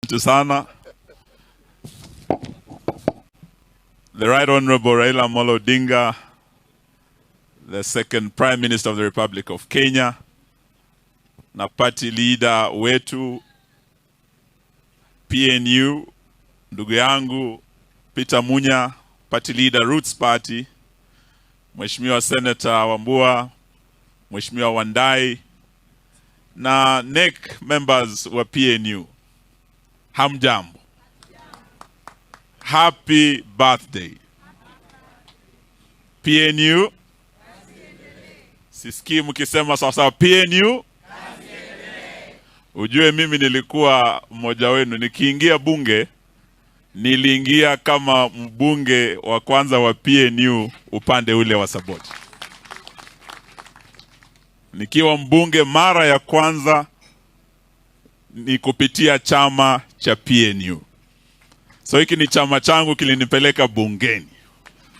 Asante sana. The Right Honorable Raila Amolo Odinga, the second Prime Minister of the Republic of Kenya, na party leader wetu PNU, ndugu yangu Peter Munya, party leader Roots Party, Mheshimiwa Senator Wambua, Mheshimiwa Wandayi na NEC members wa PNU. Hamjambo. Happy birthday. PNU. Sisikii mkisema sawasawa PNU. Ujue mimi nilikuwa mmoja wenu nikiingia bunge, niliingia kama mbunge wa kwanza wa PNU upande ule wa Saboti. Nikiwa mbunge mara ya kwanza ni kupitia chama cha PNU. So hiki ni chama changu kilinipeleka bungeni.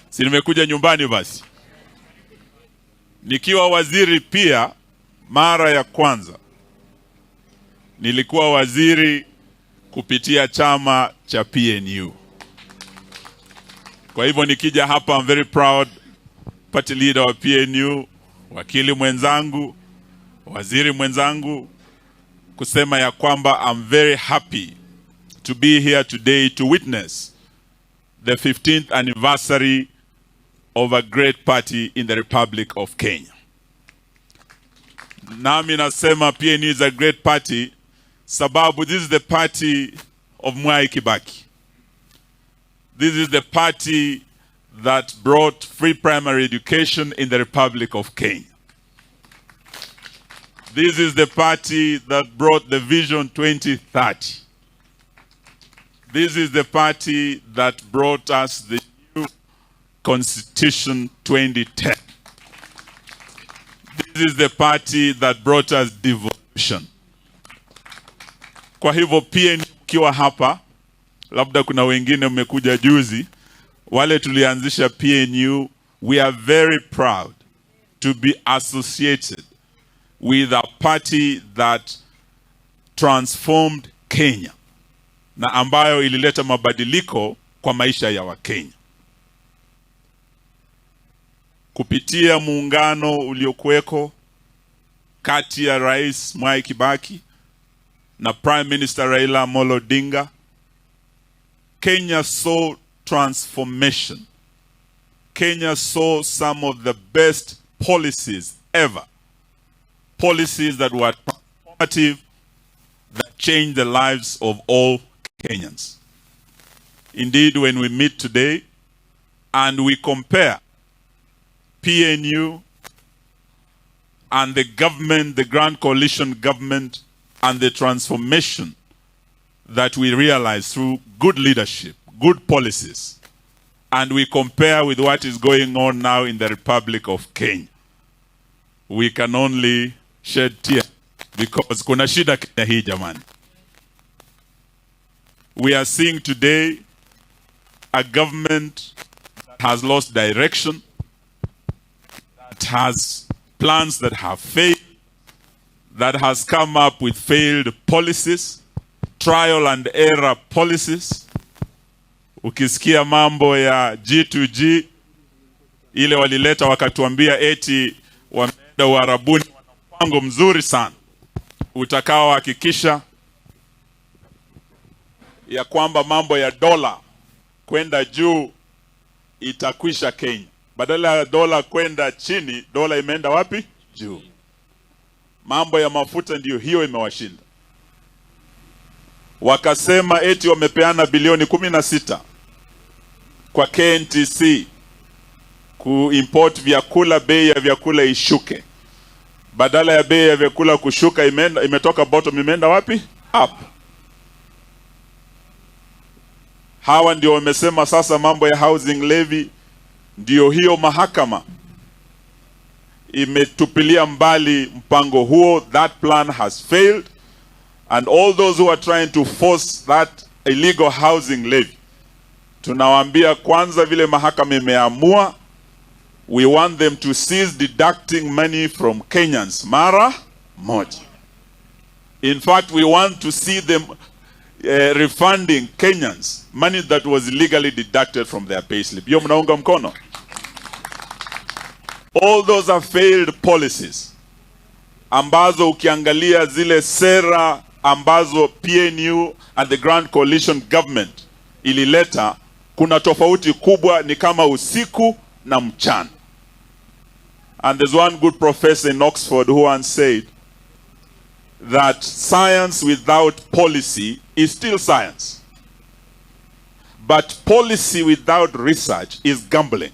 Si nimekuja nyumbani basi. Nikiwa waziri pia mara ya kwanza nilikuwa waziri kupitia chama cha PNU. Kwa hivyo nikija hapa, I'm very proud, party leader wa PNU, wakili mwenzangu, waziri mwenzangu, kusema ya kwamba I'm very happy to be here today to witness the 15th anniversary of a great party in the Republic of Kenya. Nami nasema PNU is a great party sababu this is the party of Mwai Kibaki. This is the party that brought free primary education in the Republic of Kenya. This is the party that brought the Vision 2030. This is the party that brought us the new Constitution 2010. This is the party that brought us devolution. Kwa hivyo pia ukiwa hapa, labda kuna wengine mmekuja juzi, wale tulianzisha PNU, we are very proud to be associated with a party that transformed Kenya na ambayo ilileta mabadiliko kwa maisha ya Wakenya kupitia muungano uliokuweko kati ya Rais Mwai Kibaki na Prime Minister Raila Amolo Odinga. Kenya saw transformation. Kenya saw some of the best policies ever. Policies that were transformative, that changed the lives of all Kenyans. Indeed, when we meet today and we compare PNU and the government, the Grand Coalition government, and the transformation that we realize through good leadership, good policies, and we compare with what is going on now in the Republic of Kenya, we can only shed tears because kuna shida Kenya hii jamani. We are seeing today a government that has lost direction, that has plans that have failed, that has come up with failed policies, trial and error policies. Ukisikia mambo ya G2G ile walileta wakatuambia eti wameenda Uarabuni, wana mpango mzuri sana utakaohakikisha ya kwamba mambo ya dola kwenda juu itakwisha Kenya. Badala ya dola kwenda chini, dola imeenda wapi? Juu. Mambo ya mafuta ndiyo hiyo imewashinda. Wakasema eti wamepeana bilioni 16 kwa KNTC kuimport vyakula, bei ya vyakula ishuke. Badala ya bei ya vyakula kushuka, imeenda, imetoka bottom, imeenda wapi? Up. Hawa ndio wamesema sasa mambo ya housing levy, ndio hiyo mahakama imetupilia mbali mpango huo. That plan has failed and all those who are trying to force that illegal housing levy, tunawaambia kwanza, vile mahakama imeamua, we want them to cease deducting money from Kenyans mara moja. In fact, we want to see them refunding Kenyans money that was illegally deducted from their payslip. Hiyo mnaunga mkono? All those are failed policies ambazo ukiangalia zile sera ambazo PNU and the Grand Coalition Government ilileta, kuna tofauti kubwa, ni kama usiku na mchana. And there's one good professor in Oxford who once said that science without policy is still science. But policy without research is gambling.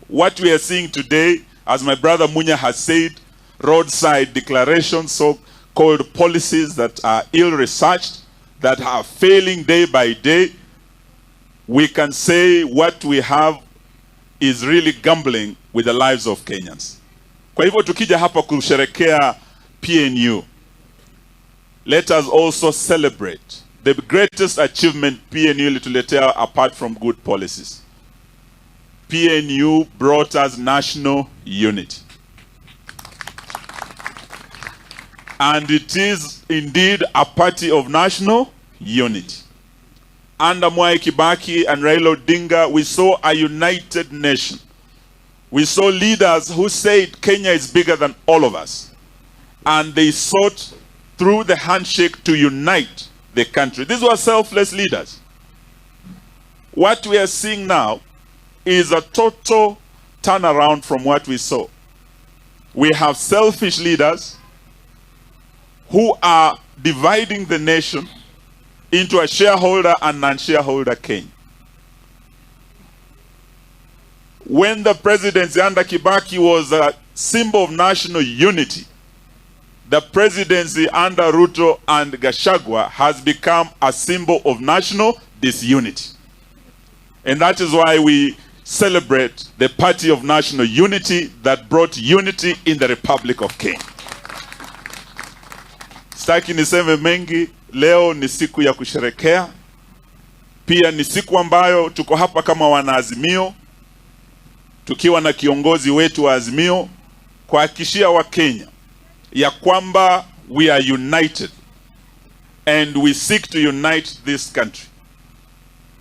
What we are seeing today, as my brother Munya has said, roadside declarations, so-called policies that are ill-researched, that are failing day by day, we can say what we have is really gambling with the lives of Kenyans. Kwa hivyo tukija hapa kusherekea PNU, let us also celebrate the greatest achievement PNU ilituletea apart from good policies. PNU brought us national unity. And it is indeed a party of national unity. Under Mwai Kibaki and Raila Odinga, we saw a united nation. We saw leaders who said Kenya is bigger than all of us. And they sought through the handshake to unite the country. These were selfless leaders. What we are seeing now is a total turnaround from what we saw. We have selfish leaders who are dividing the nation into a shareholder and non-shareholder Kenya. When the presidency under Kibaki was a symbol of national unity, the presidency under Ruto and Gachagua has become a symbol of national disunity. And that is why we celebrate the party of national unity that brought unity in the Republic of Kenya. Sitaki niseme mengi, leo ni siku ya kusherekea. Pia ni siku ambayo tuko hapa kama wanaazimio, tukiwa na kiongozi wetu wa Azimio, kuhakikishia Wakenya ya kwamba we are united and we seek to unite this country.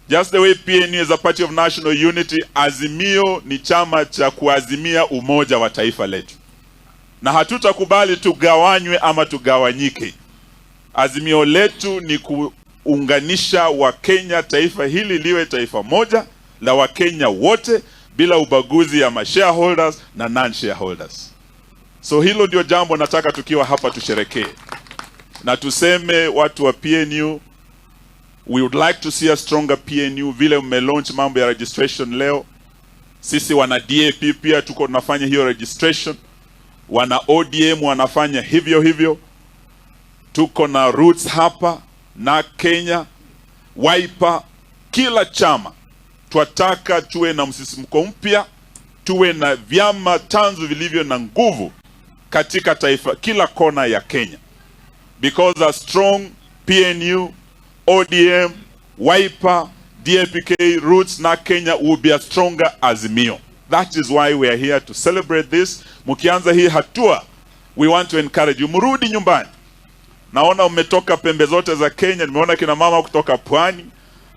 Just the way PNU is a party of national unity, Azimio ni chama cha kuazimia umoja wa taifa letu. Na hatutakubali tugawanywe ama tugawanyike. Azimio letu ni kuunganisha Wakenya, taifa hili liwe taifa moja la Wakenya wote bila ubaguzi ya ma-shareholders na non-shareholders. So hilo ndio jambo nataka tukiwa hapa tusherekee. Na tuseme watu wa PNU, we would like to see a stronger PNU. Vile mmelaunch mambo ya registration leo, sisi wana DAP pia tuko tunafanya hiyo registration, wana ODM wanafanya hivyo hivyo, tuko na Roots hapa na Kenya, Wiper, kila chama twataka tuwe na msisimko mpya, tuwe na vyama tanzu vilivyo na nguvu katika taifa, kila kona ya Kenya. Because a strong PNU, ODM, Wiper, DAPK, Roots na Kenya will be a stronger Azimio. That is why we are here to celebrate this. Mkianza hii hatua, we want to encourage you. Mrudi nyumbani. Naona umetoka pembe zote za Kenya, nimeona kina mama kutoka Pwani,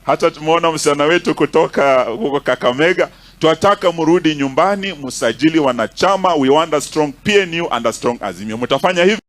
hata tumeona msichana wetu kutoka huko Kakamega. Twataka mrudi nyumbani, msajili wanachama. We want a strong PNU and a strong Azimio. Mtafanya hivi.